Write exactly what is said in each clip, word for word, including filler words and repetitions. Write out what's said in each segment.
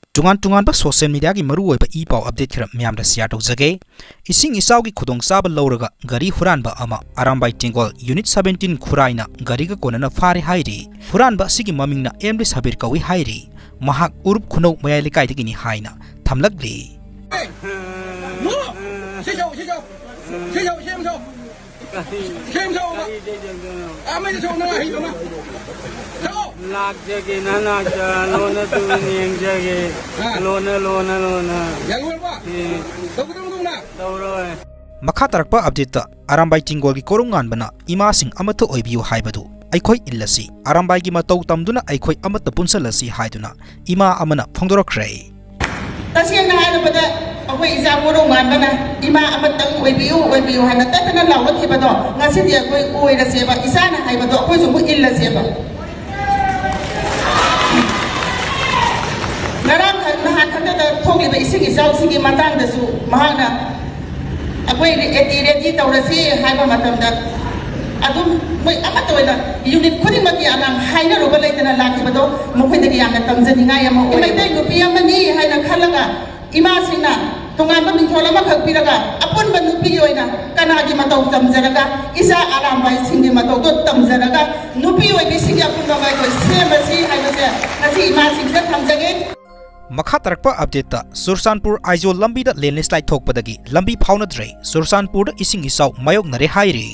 ꯇꯣꯉꯥꯟ ꯇꯣꯉꯥꯟꯕ social mediaꯒꯤ ꯃꯔꯨꯑꯣꯏꯕ ꯏ ꯄꯥꯎ update ꯈꯔ ꯃꯌꯥꯝꯗ share ꯇꯧꯖꯒꯦ꯫ ꯏꯁꯤꯡ ꯏꯆꯥꯎꯒꯤ ꯈꯨꯗꯣꯡꯆꯥꯕ ꯂꯧꯔꯒ ꯒꯥꯔꯤ ꯍꯨꯔꯥꯟꯕ ꯑꯃ꯫ ꯑꯔꯥꯝꯕꯥꯏ ꯇꯦꯡꯒꯣꯜ Unit seventeen ꯈꯨꯔꯥꯏꯅ ꯒꯥꯔꯤꯒ ꯀꯣꯟꯅꯅ ꯐꯥꯔꯦ ꯍꯥꯏꯔꯤ꯫ ꯍꯨꯔꯥꯟꯕ ꯑꯁꯤꯒꯤ ꯃꯃꯤꯡꯅ ꯑꯦꯝ ꯗꯤ ꯁꯕꯤꯔ ꯀꯧꯏ ꯍꯥꯏꯔꯤ꯫ ꯃꯍꯥꯛ ꯎꯔꯨꯞ ꯈꯨꯅꯧ ꯃꯌꯥꯏ ꯂꯩꯀꯥꯏꯗꯒꯤꯅꯤ ꯍꯥꯏꯅ ꯊꯝꯂꯛꯂꯤ꯫ ꯂꯥꯛꯆꯒꯦ ꯅꯅꯥꯛꯇ, ꯂꯣꯟꯅ ꯇꯨꯅ ꯌꯦꯡꯖꯒꯦ꯫ ꯂꯣꯟꯅ, ꯂꯣꯟꯅ, ꯂꯣꯟꯅ꯫ ꯑꯦ, ꯇꯧꯔꯣꯏ꯫ ꯃꯈꯥ ꯇꯥꯔꯛꯄ updateꯇ ꯑꯔꯥꯝꯕꯥꯏ ꯇꯤꯡꯒꯣꯜꯒꯤ ꯀꯣꯔꯧꯉꯥꯟꯕꯅ ꯏꯃꯥꯁꯤꯡ ꯑꯃꯠꯇ ꯑꯣꯏꯕꯤꯌꯨ ꯍꯥꯏꯕꯗꯨ ꯑꯩꯈꯣꯏ ꯏꯜꯂꯁꯤ, ꯑꯔꯥꯝꯕꯥꯏꯒꯤ ꯃꯇꯧ ꯇꯝꯗꯨꯅ ꯑꯩꯈꯣꯏ ꯑꯃꯠꯇ ꯄꯨꯟꯁꯤꯜꯂꯁꯤ ꯍꯥꯏꯗꯨꯅ ꯏꯃꯥ ꯑꯃꯅ ꯐꯣꯡꯗꯣꯔꯛꯈ꯭ꯔꯦ꯫ ꯇꯁꯦꯡꯅ ꯍꯥꯏꯔꯕꯗ, ꯑꯩꯈꯣꯏ ꯏꯆꯥ ꯀꯣꯔꯧꯉꯥꯟꯕꯅ ꯏꯃꯥ ꯑꯃꯇꯪ ꯑꯣꯏꯕꯤꯌꯨ, ꯑꯣꯏꯕꯤꯌꯨ ꯍꯥꯏꯅ ꯇꯠꯇꯅ ꯂꯥꯎꯔꯛꯈꯤꯕꯗꯣ, ꯉꯁꯤꯗꯤ ꯑꯩꯈꯣꯏ ꯑꯣꯏꯔꯁꯦꯕ, ꯏꯆꯥꯅ ꯍꯥꯏꯕꯗꯣ ꯑꯩꯈꯣꯏꯁꯨ ꯑꯃꯨꯛ ꯏꯜꯂꯁꯦꯕ꯫ ꯉꯔꯥꯡ ꯈꯛ, ꯅꯍꯥꯟ ꯈꯛꯇꯗ ꯊꯣꯛꯂꯤꯕ ꯏꯁꯤꯡ ꯏꯆꯥꯎꯁꯤꯒꯤ ꯃꯇꯥꯡꯗꯁꯨ ꯃꯍꯥꯛꯅ ꯑꯩꯈꯣꯏ at the ready ꯇꯧꯔꯁꯤ ꯍꯥꯏꯕ ꯃꯇꯝꯗ, ꯑꯗꯨꯝ ꯃꯣꯏ ꯑꯃꯠꯇ ꯑꯣꯏꯅ unit ꯈꯨꯗꯤꯡꯃꯛꯀꯤ ꯑꯉꯥꯡ ꯍꯥꯏꯅꯔꯨꯕ ꯂꯩꯇꯅ ꯂꯥꯛꯈꯤꯕꯗꯣ ꯃꯈꯣꯏꯗꯒꯤ ꯌꯥꯝꯅ ꯇꯝꯖꯅꯤꯡꯉꯥꯏ ꯑꯃ ꯑꯣꯏ꯫ ꯃꯩꯇꯩ ꯅꯨꯄꯤ ꯑꯃꯅꯤ ꯍꯥꯏꯅ ꯈꯜꯂꯒ ꯏꯃꯥꯁꯤꯡꯅ ꯇꯣꯉꯥꯟꯕ ꯃꯤꯡꯊꯣꯜ ꯑꯃꯈꯛ ꯄꯤꯔꯒ ꯑꯄꯨꯟꯕ ꯅꯨꯄꯤ ꯑꯣꯏꯅ ꯀꯅꯥꯒꯤ ꯃꯇꯧ ꯇꯝꯖꯔꯒ, ꯏꯆꯥ ꯑꯔꯥꯝꯕꯥꯏꯁꯤꯡꯒꯤ ꯃꯇꯧꯗꯣ ꯇꯝꯖꯔꯒ ꯅꯨꯄꯤ ꯑꯣꯏꯕꯤꯁꯤꯡꯒꯤ ꯑꯄꯨꯟꯕ ꯃꯥꯏꯀꯣꯏ ꯁꯦꯝꯕꯁꯤ ꯍꯥꯏꯕꯁꯦ ꯉꯁꯤ ꯏꯃꯥꯁꯤꯡꯁꯤꯗ ꯊꯝꯖꯒꯦ꯫ ꯃꯈꯥ ꯇꯥꯔꯛꯄ updateꯇ ꯆꯨꯔꯆꯥꯟꯄꯨꯔ ꯑꯥꯏꯖꯣꯜ ꯂꯝꯕꯤꯗ landslide ꯊꯣꯛꯄꯗꯒꯤ ꯂꯝꯕꯤ ꯐꯥꯎꯅꯗ꯭ꯔꯦ, ꯆꯨꯔꯆꯥꯟꯄꯨꯔꯗ ꯏꯁꯤꯡ ꯏꯆꯥꯎ ꯃꯥꯌꯣꯛꯅꯔꯦ ꯍꯥꯏꯔꯤ꯫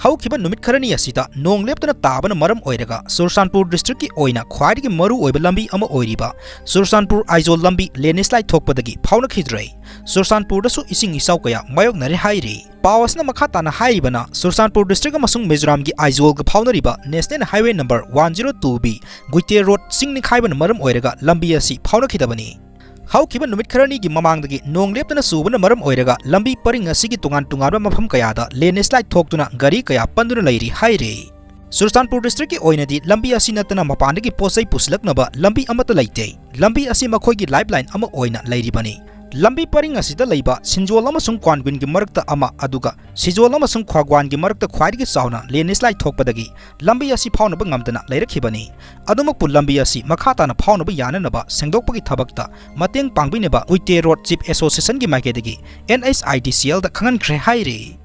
ꯍꯧꯈꯤꯕ ꯅꯨꯃꯤꯠ ꯈꯔꯅꯤ ꯑꯁꯤꯗ ꯅꯣꯡ ꯂꯦꯞꯇꯅ ꯇꯥꯕꯅ ꯃꯔꯝ ꯑꯣꯏꯔꯒ ꯆꯨꯔꯆꯥꯟꯄꯨꯔ districtꯀꯤ ꯑꯣꯏꯅ ꯈ꯭ꯋꯥꯏꯗꯒꯤ ꯃꯔꯨ ꯑꯣꯏꯕ ꯂꯝꯕꯤ ꯑꯃ ꯑꯣꯏꯔꯤꯕ ꯆꯨꯔꯆꯥꯟꯄꯨꯔ ꯑꯥꯏꯖꯣꯜ ꯂꯝꯕꯤ landslide ꯊꯣꯛꯄꯗꯒꯤ ꯐꯥꯎꯅꯈꯤꯗ꯭ꯔꯦ꯫ ꯆꯨꯔꯆꯥꯟꯄꯨꯔꯗꯁꯨ ꯏꯁꯤꯡ ꯏꯆꯥꯎ ꯀꯌꯥ ꯃꯥꯌꯣꯛꯅꯔꯦ ꯍꯥꯏꯔꯤ꯫ ꯄꯥꯎ ꯑꯁꯤꯅ ꯃꯈꯥ ꯇꯥꯅ ꯍꯥꯏꯔꯤꯕꯅ, ꯆꯨꯔꯆꯥꯟꯄꯨꯔ district ꯑꯃꯁꯨꯡ ꯃꯤꯖꯣꯔꯥꯝꯒꯤ ꯑꯥꯏꯖꯣꯜꯒ ꯐꯥꯎꯅꯔꯤꯕ National Highway number one zero two B ꯒꯨꯏꯇꯦ road ꯆꯤꯡ ꯅꯤꯡꯈꯥꯏꯕꯅ ꯃꯔꯝ ꯑꯣꯏꯔꯒ ꯂꯝꯕꯤ ꯑꯁꯤ ꯐꯥꯎꯅꯈꯤꯗꯕꯅꯤ꯫ ꯍꯧꯈꯤꯕ ꯅꯨꯃꯤꯠ ꯈꯔꯅꯤꯒꯤ ꯃꯃꯥꯡꯗꯒꯤ ꯅꯣꯡ ꯂꯦꯞꯇꯅ ꯆꯨꯕꯅ ꯃꯔꯝ ꯑꯣꯏꯔꯒ ꯂꯝꯕꯤ ꯄꯔꯤꯡ ꯑꯁꯤꯒꯤ ꯇꯣꯉꯥꯟ ꯇꯣꯉꯥꯟꯕ ꯃꯐꯝ ꯀꯌꯥꯗ landslide ꯊꯣꯛꯇꯨꯅ ꯒꯥꯔꯤ ꯀꯌꯥ ꯄꯟꯗꯨꯅ ꯂꯩꯔꯤ ꯍꯥꯏꯔꯤ꯫ ꯆꯨꯔꯆꯥꯟꯄꯨꯔ districtꯀꯤ ꯑꯣꯏꯅꯗꯤ ꯂꯝꯕꯤ ꯑꯁꯤ ꯅꯠꯇꯅ ꯃꯄꯥꯟꯗꯒꯤ ꯄꯣꯠ ꯆꯩ ꯄꯨꯁꯤꯜꯂꯛꯅꯕ ꯂꯝꯕꯤ ꯑꯃꯠꯇ ꯂꯩꯇꯦ꯫ ꯂꯝꯕꯤ ꯑꯁꯤ ꯃꯈꯣꯏꯒꯤ lifeline ꯑꯃ ꯑꯣꯏꯅ ꯂꯩꯔꯤꯕꯅꯤ꯫ ꯂꯝꯕꯤ ꯄꯔꯤꯡ ꯑꯁꯤꯗ ꯂꯩꯕ ꯁꯤꯟꯖꯣꯜ ꯑꯃꯁꯨꯡ ꯀ꯭ꯋꯥꯟꯒꯨꯟꯒꯤ ꯃꯔꯛꯇ ꯑꯃ, ꯑꯗꯨꯒ ꯁꯤꯖꯣꯜ ꯑꯃꯁꯨꯡ ꯈ꯭ꯋꯥꯒ꯭ꯋꯥꯟꯒꯤ ꯃꯔꯛꯇ ꯈ꯭ꯋꯥꯏꯗꯒꯤ ꯆꯥꯎꯅ ꯂꯦꯟꯁꯂꯥꯏꯠ ꯊꯣꯛꯄꯗꯒꯤ ꯂꯝꯕꯤ ꯑꯁꯤ ꯐꯥꯎꯅꯕ ꯉꯝꯗꯅ ꯂꯩꯔꯛꯈꯤꯕꯅꯤ꯫ ꯑꯗꯨꯃꯛꯄꯨ ꯂꯝꯕꯤ ꯑꯁꯤ ꯃꯈꯥ ꯇꯥꯅ ꯐꯥꯎꯅꯕ ꯌꯥꯅꯅꯕ ꯁꯦꯡꯗꯣꯛꯄꯒꯤ ꯊꯕꯛꯇ ꯃꯇꯦꯡ ꯄꯥꯡꯕꯤꯅꯕ ꯀꯨꯏꯇꯦ ꯔꯣꯗ ꯆꯤꯞ ꯑꯦꯁꯣꯁꯤꯌꯦꯁꯟꯒꯤ ꯃꯥꯏꯀꯩꯗꯒꯤ ꯑꯦꯟ ꯑꯩꯆ ꯑꯥꯏ ꯗꯤ ꯁꯤ ꯑꯦꯜꯗ ꯈꯪꯍꯟꯈ꯭ꯔꯦ ꯍꯥꯏꯔꯤ꯫